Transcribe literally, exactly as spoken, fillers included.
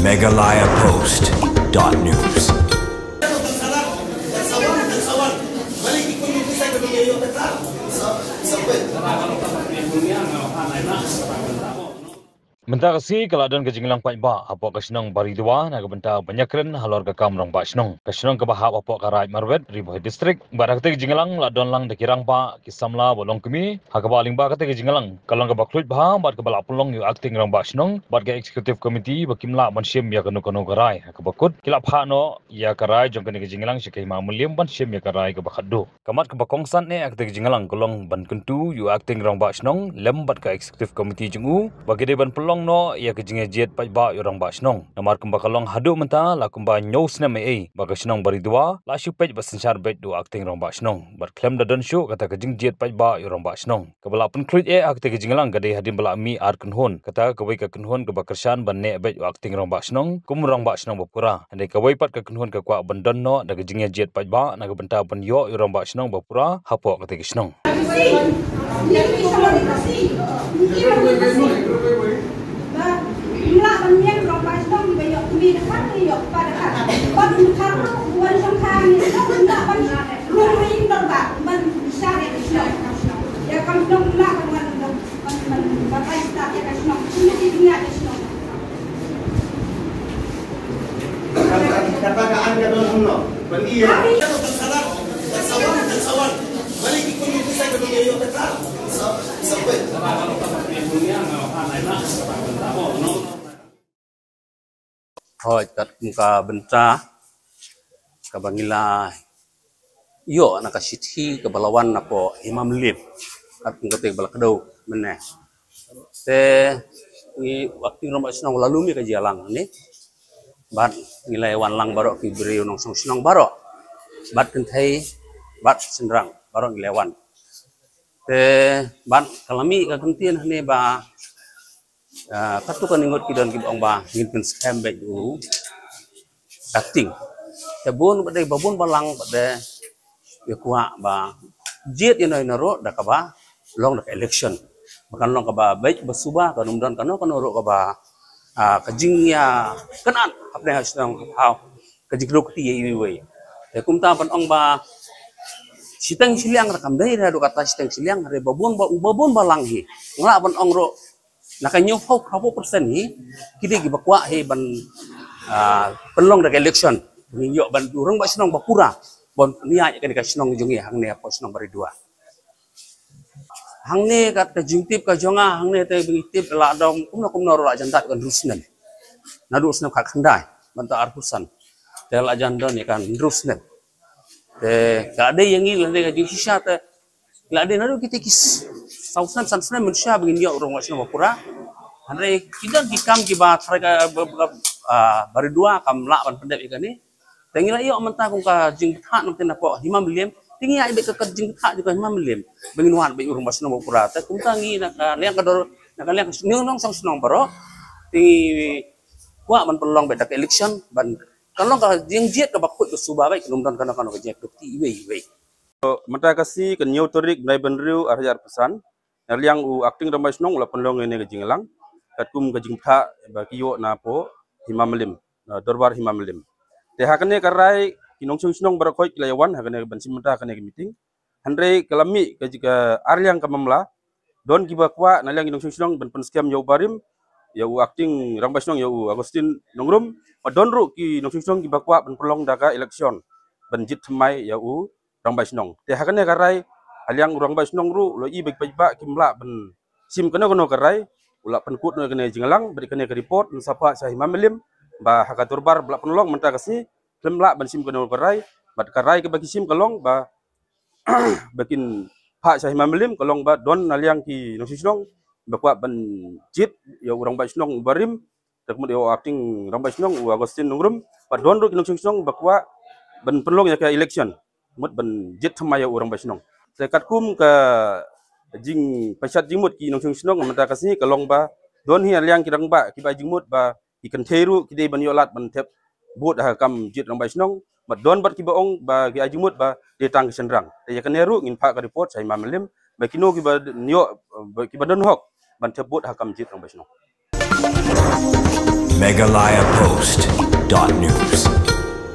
Meghalaya Post dot news. Mynta ka sngi ka la don ka jingïalang paidbah hapoh ka shnong Baridua na ka bynta ban ïakren halor ka kam rangbah shnong. Ka shnong kaba hap hapoh ka Raid Marwet, Ri Bhoi District. Bad ha katei ka jingïalang la don lang da ki rangbah, ki samla bad longkmie. Ha kaba lyngba katei ka jingïalang ka long kaba khluit bha bad kaba la pynlong ïa u Acting Rangbah Shnong bad ka Executive Committee ba kim lah ban shim ïa kano kano ka rai. Ha kaba kut ki la phah noh ïa ka rai jong kane ka jingïalang sha ka Hima Mylliem ban shim ïa ka rai kaba khatduh. Ka mat kaba kongsan eh ha katei ka jingïalang ka long ban kyntu ïa u Acting Rangbah Shnong lem bad ka Executive Committee jong u ba ki dei ban pynlong noh ïa ka jingïajied paidbah ïa u Rangbah Shnong. Namar kumba ka long haduh mynta la kumba hynñiew snem eiei ba ka shnong Baridua la shu peit ba synshar beit da u Acting Rangbah Shnong bad khlem da don shuh kata ka jingjied paidbah ïa u Rangbah Shnong. Kaba la pynkhluit eh ha katei ka jingïalang ka dei hadien ba la mih ar kynhun. Kata kawei ka kynhun kaba kyrshan ban neh beit u Acting Rangbah Shnong kum u Rangbah Shnong ba pura. Hynrei kawei pat ka kynhun ka kwah ban don noh da ka jingïajied paidbah na ka bynta ban ïoh ïa u Rangbah Shnong ba pura hapoh katei ka shnong. Hooid, kat kum ka bynta kaba ngi la ïoh na ka shithi kaba la wan napoh Hima Mylliem, kat kum kata kaba la kdew mynne. Te ngi, u Acting Rangbah Shnong la lum ïa ka jingïalang ne. Bad ngi la wan lang baroh ki briew nongshong shnong baroh. Bad kynthei bad shynrang baroh ngi la wan. Te bad ka la mih ka kyntien hangne ba, ah, katto katne ngut ki don kiba ong ba ngin pynskhem beit u Acting. Te bun ba dei ba bun balang ba dei ïa kwah ba jied ïa no ïa no ruh da kaba long da ka election. Ba kan long kaba beit ba suba, kan ym don kano kano ruh kaba, ah, ka jingïakynad hapdeng ha shnong ha ka jingkdew kti ïa iwei iwei. Te kumta ban ong ba shiteng shiliang ruh kam dei ruh kata shiteng shiliang, hynrei ba bun ba, ba bun balang hi. Nga lah ban ong ruh na ka hynñiewphew, hynñiewphew percent hi ki dei kiba kwah hi ban, ah, pynlong da ka election. Ngin ïoh ban u rangbah shnong ba pura ban pynïaid ïa kane ka shnong jong ngi hangne hapoh shnong Baridua. Hangne kat ka jingtip ka jong nga, hangne te ba ngi tip la dang kumno kumno ruh la jan da ka hynriew snem. Naduh snem khatkhyndai mynta arphew san. Te la jan don ïa ka hynriew snem. Te ka dei ïa ngi lane ka jingshisha te la dei naduh kita ki s-, saw snem san snem mynshisha ba ngin ïoh u rangbah shnong ba pura. Hynrei ki don ki kam kiba tharai ka ba, ba, ah, Baridua kam lah ban pyndep ïa kane. Te ngi la ïoh mynta kum ka jingbthah nangta napoh Hima Mylliem. Te ngi ïa beit ka, ka jingbthah jong ka Hima Mylliem ba ngin wad beit u rangbah shnong ba pura. Te kumta ngi na ka liang ka dor, na ka liang ka shnong, nongshong shnong baroh, te ngi kwah ban pynlong beit da ka election ban kan long ka jingjied kaba khuid ba suba beit, kan ym don kano kano ka jingïakdew kti iwei iwei. Mynta ka sngi ka hynñiew tarik bnai ba hynriew arhajar arphew san, na liang u Acting Rangbah Shnong u la pynlong ïa kane ka jingïalang katkum ka jingbthah ba ki ïoh napoh Hima Mylliem, na Dorbar Hima Mylliem. Te ha kane ka rai ki nongshong shnong baroh khoit ki la ïa wan ha kane ban shim bynta kane ka meeting. Hynrei ka la mih ka jing ka ar liang ka mamla, don kiba kwah na liang ki nongshong shnong ban pynskhem ïa u barim, ïa u Acting Rangbah Shnong, ïa u Augustine Nongrum, bad don ruh ki nongshong shnong kiba kwah ban pynlong da ka election ban jied thymmai ïa u rangbah shnong. Te ha kane ka rai, ha liang u rangbah shnong ruh u la i ba ki paidbah kim lah ban shim kano kano ka rai, u la pynkut noh ïa kane ka jingïalang bad ïa kane ka report yn sa phah sha Hima Mylliem ba ha ka dorbar ba la pynlong mynta ka sngi kim lah ban shim kano ka rai, bad ka rai kaba ki shim ka long ba ba kin phah sha Hima Mylliem ka long ba don na liang ki nongshong shnong ba kwah ban jied ïa u rangbah shnong u barim, te ka mut ïa u Acting Rangbah Shnong u Augustine Nongrum, bad don ruh ki nongshong shnong ba kwah ban pynlong ïa ka election, mut ban jied thymmai ïa u rangbah shnong. Te katkum ka jingpynshitom jingmut ki nongshong shnong mynta ka sngi ka long ba don hi na liang ki rangbah kiba ai jingmut ba ki kynthei ruh ki dei ban ïoh lad ban thep vote ha ka kam jied rangbah shnong. Bad don bad kiba ong ba ki ai jingmut ba dei tang ki shynrang. Te ïa kane ruh ngin phah ka report sha Hima Mylliem ba kino kiba ïoh, ba kiba don hok ban thep vote ha ka kam jied rangbah shnong. Meghalaya Post dot news.